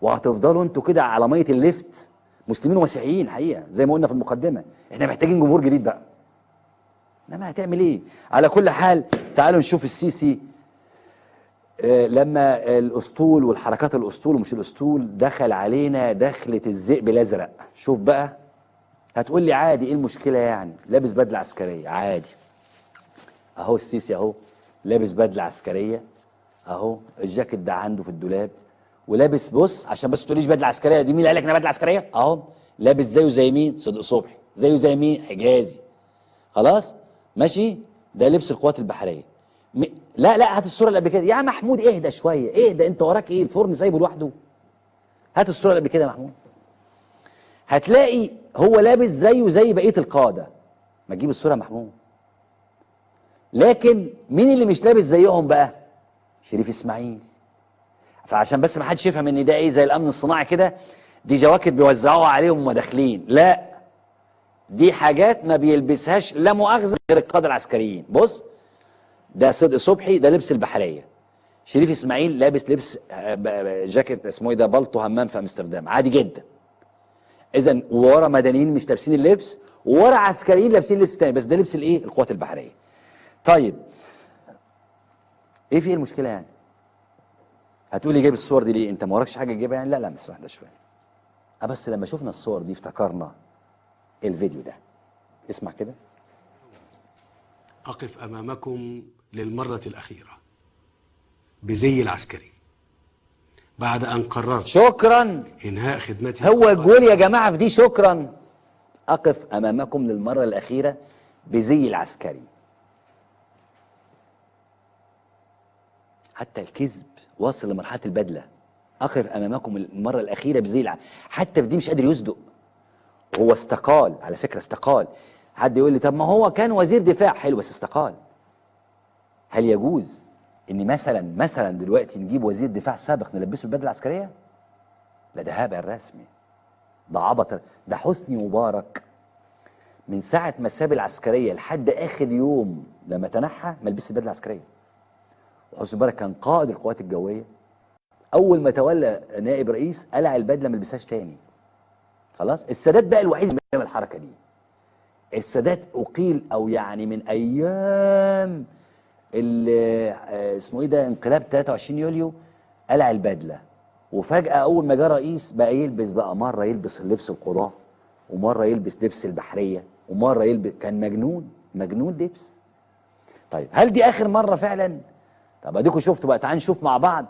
وهتفضلوا انتوا كده على مية اللفت، مسلمين ومسيحيين حقيقة زي ما قلنا في المقدمة، احنا محتاجين جمهور جديد بقى. انما هتعمل ايه؟ على كل حال تعالوا نشوف السيسي لما الاسطول والحركات الاسطول ومش الاسطول دخل علينا دخلة الذئب الازرق. شوف بقى، هتقول لي عادي ايه المشكلة يعني، لابس بدله عسكرية عادي. اهو السيسي اهو لابس بدله عسكرية اهو، الجاكيت ده عنده في الدولاب، ولابس، بص عشان بس تقوليش بدله عسكرية دي، مين اللي قال لك انا بدله عسكرية؟ اهو لابس زيه زي مين؟ صدق صبحي، زيه زي مين؟ حجازي. خلاص ماشي، ده لبس القوات البحرية. لا لا، هات الصورة اللي قبل كده يا محمود، اهدى شوية، اهدى، انت وراك ايه؟ الفرن سايبه لوحده. هات الصورة اللي قبل كده يا محمود، هتلاقي هو لابس زيه زي بقية القادة. ما تجيب الصورة يا محمود. لكن مين اللي مش لابس زيهم بقى؟ شريف اسماعيل. فعشان بس ما حدش يفهم ان ده ايه زي الامن الصناعي كده، دي جواكت بيوزعوها عليهم وهم داخلين، لا دي حاجات ما بيلبسهاش لا مؤاخذة غير القادة العسكريين. بص، ده صدق صبحي، ده لبس البحرية. شريف اسماعيل لابس لبس جاكيت اسمه ايه ده، بلطو همام في امستردام، عادي جدا. اذا ورا مدنيين مش لابسين اللبس، وورا عسكريين لابسين لبس تاني، بس ده لبس الايه؟ القوات البحرية. طيب ايه في المشكلة يعني؟ هتقولي جايب الصور دي ليه؟ انت ما وراكش حاجة تجيبها يعني؟ لا لا، بس واحدة شوية. بس لما شفنا الصور دي افتكرنا الفيديو ده. اسمع كده. أقف أمامكم للمرة الأخيرة بزي العسكري بعد أن قررت شكرا إنهاء خدمتي. هو الجول يا جماعة في دي، شكرا. أقف أمامكم للمرة الأخيرة بزي العسكري. حتى الكذب واصل لمرحلة البدلة. أقف أمامكم المرة الأخيرة بزي العسكري، حتى في دي مش قادر يصدق. هو استقال على فكرة، استقال. حد يقول لي طب ما هو كان وزير دفاع، حلو بس استقال. هل يجوز ان مثلا دلوقتي نجيب وزير دفاع سابق نلبسه البدلة العسكرية؟ لا، ده هبل رسمي، ده عبط. ده حسني مبارك من ساعة ما ساب العسكرية لحد اخر يوم لما تنحى ما لبسش البدلة العسكرية. وحسني مبارك كان قائد القوات الجوية، اول ما تولى نائب رئيس قلع البدلة ما لبسهاش تاني. خلاص، السادات بقى الوحيد اللي بيعمل الحركة دي. السادات اقيل او يعني من ايام اللي اسمه ايه ده، انقلاب 23 يوليو، قلع البدلة، وفجاة اول ما جه رئيس بقى يلبس بقى، مرة يلبس اللبس القضاة، ومرة يلبس لبس البحرية، ومرة يلبس، كان مجنون، مجنون لبس. طيب هل دي اخر مرة فعلا؟ طب اديكوا شفتوا بقى، تعال نشوف مع بعض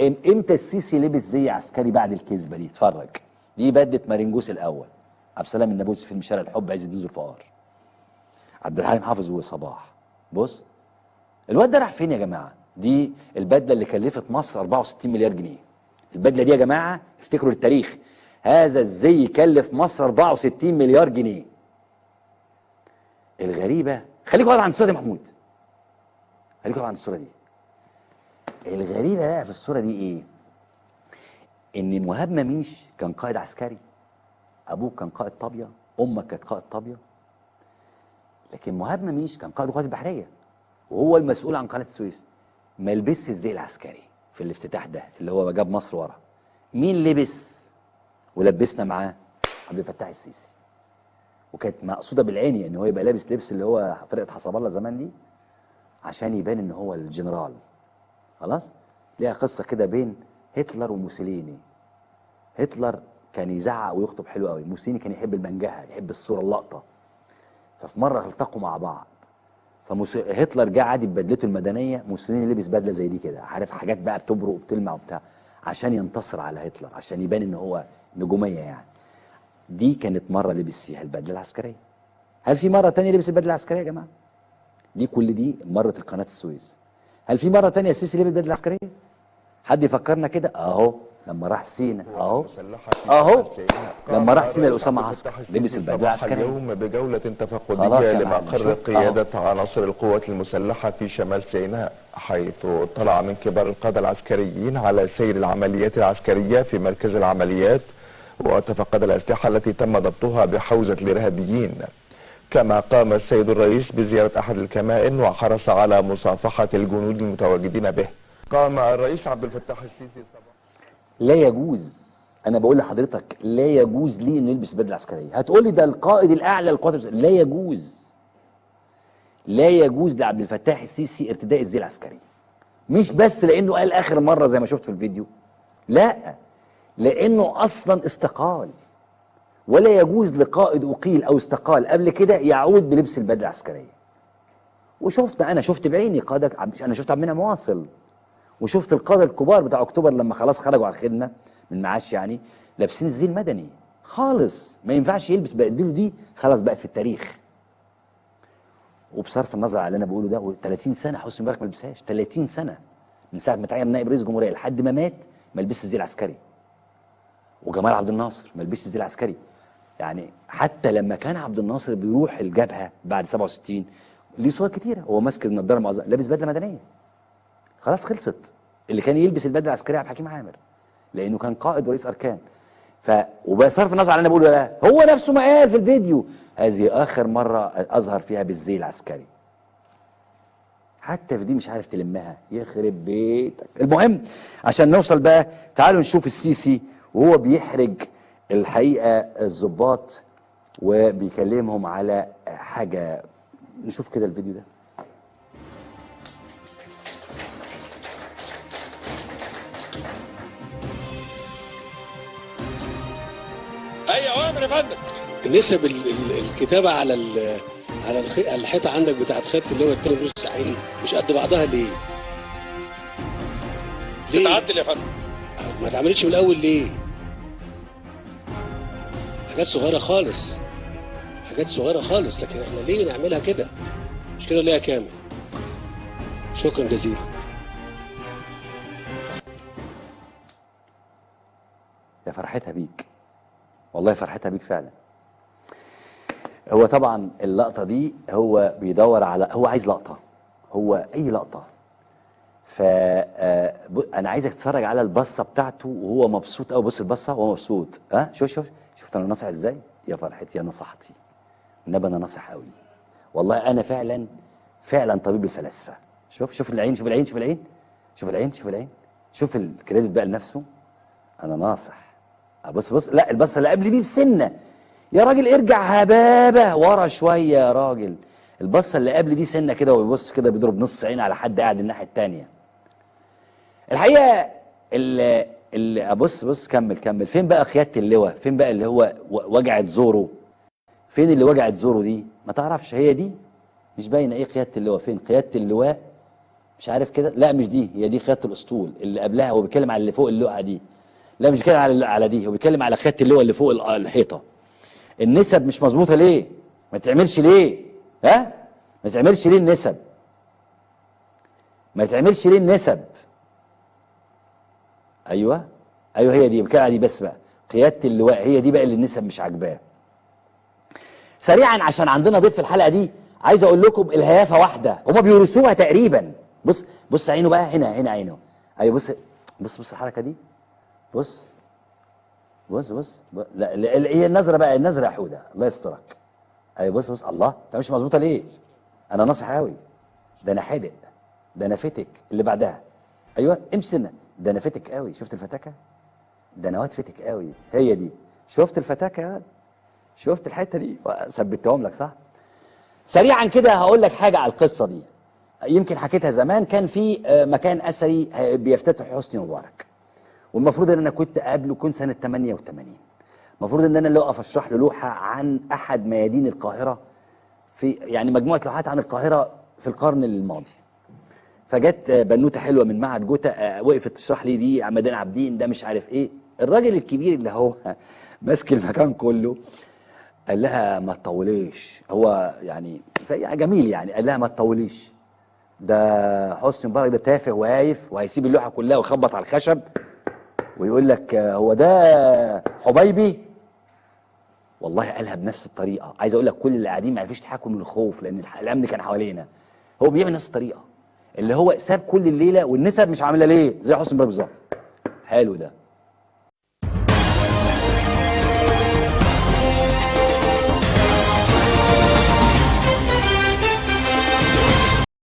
امتى السيسي لبس زي عسكري بعد الكذبة دي. اتفرج، دي بدله مارينجوس الاول، عبد السلام النابلسي فيلم شارع الحب، عز الدين ذو الفقار، عبد الحليم حافظ وصباح. بص الواد ده راح فين يا جماعة؟ دي البدلة اللي كلفت مصر 64 مليار جنيه. البدلة دي يا جماعة افتكروا التاريخ، هذا الزي كلف مصر 64 مليار جنيه. الغريبة، خليكوا بقى عند الصورة دي يا محمود، خليكوا بقى عند الصورة دي. الغريبة بقى في الصورة دي ايه؟ ان مهاب مميش كان قائد عسكري، ابوك كان قائد طابيه، امك كانت قائد طابيه، لكن مهاب مميش كان قائد القوات البحرية وهو المسؤول عن قناة السويس، ما لبسش الزي العسكري في الافتتاح ده اللي هو جاب مصر ورا. مين لبس ولبسنا معاه؟ عبد الفتاح السيسي. وكانت مقصوده بالعين ان هو يبقى لابس لبس اللي هو فرقه حسب الله زمان دي عشان يبان ان هو الجنرال. خلاص، ليها قصة كده بين هتلر وموسوليني. هتلر كان يزعق ويخطب حلو قوي، موسوليني كان يحب المنجهه، يحب الصورة اللقطة. ففي مرة التقوا مع بعض، فهتلر جه عادي ببدلته المدنية، موسوليني لبس بدله زي دي كده، عارف حاجات بقى بتبرق وبتلمع وبتاع، عشان ينتصر على هتلر، عشان يبان ان هو نجوميه يعني. دي كانت مرة لبس فيها البدلة العسكرية. هل في مرة تانية لبس البدلة العسكرية يا جماعة؟ دي كل دي مرة القناة السويس. هل في مرة تانية السيسي لبس بدله عسكرية؟ حد يفكرنا كده؟ اهو لما راح سينا، اهو اهو لما راح سينا لأسامة عسكر لبس البدلة العسكرية. اليوم بجولة تفقدية لمقر قيادة عناصر القوات المسلحة في شمال سيناء، حيث اطلع من كبار القادة العسكريين على سير العمليات العسكرية في مركز العمليات، وتفقد الأسلحة التي تم ضبطها بحوزة الإرهابيين. كما قام السيد الرئيس بزيارة أحد الكمائن وحرص على مصافحة الجنود المتواجدين به. قام الرئيس عبد الفتاح السيسي. لا يجوز انا بقول لحضرتك لا يجوز لي انه يلبس بدله عسكرية. هتقول لي ده القائد الاعلى للقوات، لا يجوز. لا يجوز لعبد الفتاح السيسي ارتداء الزي العسكري. مش بس لانه قال اخر مرة زي ما شفت في الفيديو، لا، لانه اصلا استقال. ولا يجوز لقائد اقيل او استقال قبل كده يعود بلبس البدلة العسكرية. وشفت، انا شفت بعيني قاده، انا شفت عبد المنعم واصل، وشفت القادة الكبار بتاع اكتوبر لما خلاص خرجوا على الخدمة من معاش يعني لابسين الزي المدني خالص. ما ينفعش يلبس بدلته دي، خلاص بقت في التاريخ. وبصرف النظر على اللي انا بقوله ده، 30 سنة حسني مبارك ما لبسهاش، 30 سنة من ساعة ما اتعين نائب رئيس جمهورية لحد ما مات ما لبسش الزي العسكري. وجمال عبد الناصر ما لبسش الزي العسكري. يعني حتى لما كان عبد الناصر بيروح الجبهة بعد 67 ليه صور كتيرة هو ماسك النضارة معظم لابس بدله مدنية. خلاص خلصت. اللي كان يلبس البدلة العسكرية عبد الحكيم عامر لانه كان قائد ورئيس اركان. وبصرف النظر على اللي انا بقوله ده، هو نفسه ما قال في الفيديو هذه اخر مرة اظهر فيها بالزي العسكري. حتى في دي مش عارف تلمها، يخرب بيتك. المهم عشان نوصل بقى، تعالوا نشوف السيسي وهو بيحرج الحقيقة الضباط وبيكلمهم على حاجة. نشوف كده الفيديو ده. اي اوامر يا فندم. نسب الكتابة على على الحيطة عندك بتاعت خط اللي هو التاني بروس الساحلي مش قد بعضها ليه؟ ليه؟ تتعدل يا فندم. ما اتعملتش من الاول ليه؟ حاجات صغيرة خالص، حاجات صغيرة خالص، لكن احنا ليه نعملها كده؟ مش كده ليها كامل. شكرا جزيلا. يا فرحتها بيك، والله فرحتها بيك فعلا. هو طبعا اللقطة دي هو بيدور على، هو عايز لقطة، هو أي لقطة. ف أنا عايزك تتفرج على البصة بتاعته وهو مبسوط أوي. بص البصة وهو مبسوط، ها شوف شوف شفت أنا ناصح إزاي؟ يا فرحتي يا نصحتي، النبي أنا ناصح أوي والله. أنا فعلا فعلا طبيب الفلاسفة. شوف شوف العين، شوف العين، شوف العين، شوف العين، شوف العين، شوف الكريدت بقى لنفسه. أنا ناصح. بص بص، لا البصه اللي قبل دي بسنة يا راجل، ارجع هبابه ورا شوية يا راجل. البصه اللي قبل دي سنة كده، وبيبص كده بيضرب نص عين على حد قاعد الناحية الثانية. الحقيقة اللي ابص بص كمل كمل. فين بقى قيادة اللواء؟ فين بقى اللي هو وجعت زوره؟ فين اللي وجعت زوره دي؟ ما تعرفش، هي دي مش باينة. ايه قيادة اللواء؟ فين قيادة اللواء؟ مش عارف كده. لا مش دي، هي دي قيادة الاسطول اللي قبلها. هو بيتكلم على اللي فوق اللقعه دي. لا مش بيتكلم على دي، هو بيتكلم على قيادة اللواء اللي فوق الحيطة. النسب مش مظبوطة ليه؟ ما تعملش ليه؟ ها؟ ما تعملش ليه النسب؟ ما تعملش ليه النسب؟ ايوه ايوه هي دي، بيتكلم على دي بس بقى. قيادة اللواء هي دي بقى اللي النسب مش عاجباه. سريعا عشان عندنا ضيف في الحلقة دي، عايز اقول لكم الهيافه واحدة هما بيورثوها تقريبا. بص بص عينه بقى هنا، هنا عينه. ايوه بص بص بص الحركة دي، بص بص بص. لا هي النظرة بقى، النظرة يا حوده الله يسترك. ايوه بص بص، الله انت مش مظبوطة ليه؟ انا ناصح قوي، ده انا حدق، ده انا فتك. اللي بعدها ايوه امشي سنة، ده انا فتك قوي. شفت الفتكه؟ ده انا واد فتك قوي. هي دي، شفت الفتكه؟ شفت الحتة دي؟ ثبتهم لك صح؟ سريعا كده هقول لك حاجة على القصة دي، يمكن حكيتها زمان. كان في مكان اثري بيفتتح حسني مبارك، والمفروض ان انا كنت قبله، كنت سنة 88، المفروض ان انا اللي اقف اشرح له لوحة عن احد ميادين القاهرة، في يعني مجموعة لوحات عن القاهرة في القرن الماضي. فجت بنوته حلوة من معهد جوتا، وقفت تشرح لي دي ميدان عابدين، ده مش عارف ايه. الراجل الكبير اللي هو ماسك المكان كله قال لها ما تطوليش، هو يعني جميل يعني، قال لها ما تطوليش، ده حسني مبارك ده تافه وهايف وهيسيب اللوحة كلها ويخبط على الخشب ويقول لك هو ده حبايبي. والله قالها بنفس الطريقة. عايز اقول لك كل اللي قاعدين ما عرفوش يضحكوا من الخوف لان الامن كان حوالينا. هو بيعمل نفس الطريقة، اللي هو ساب كل الليلة والنسب مش عامله ليه زي حسني مبارك بالظبط. حلو ده.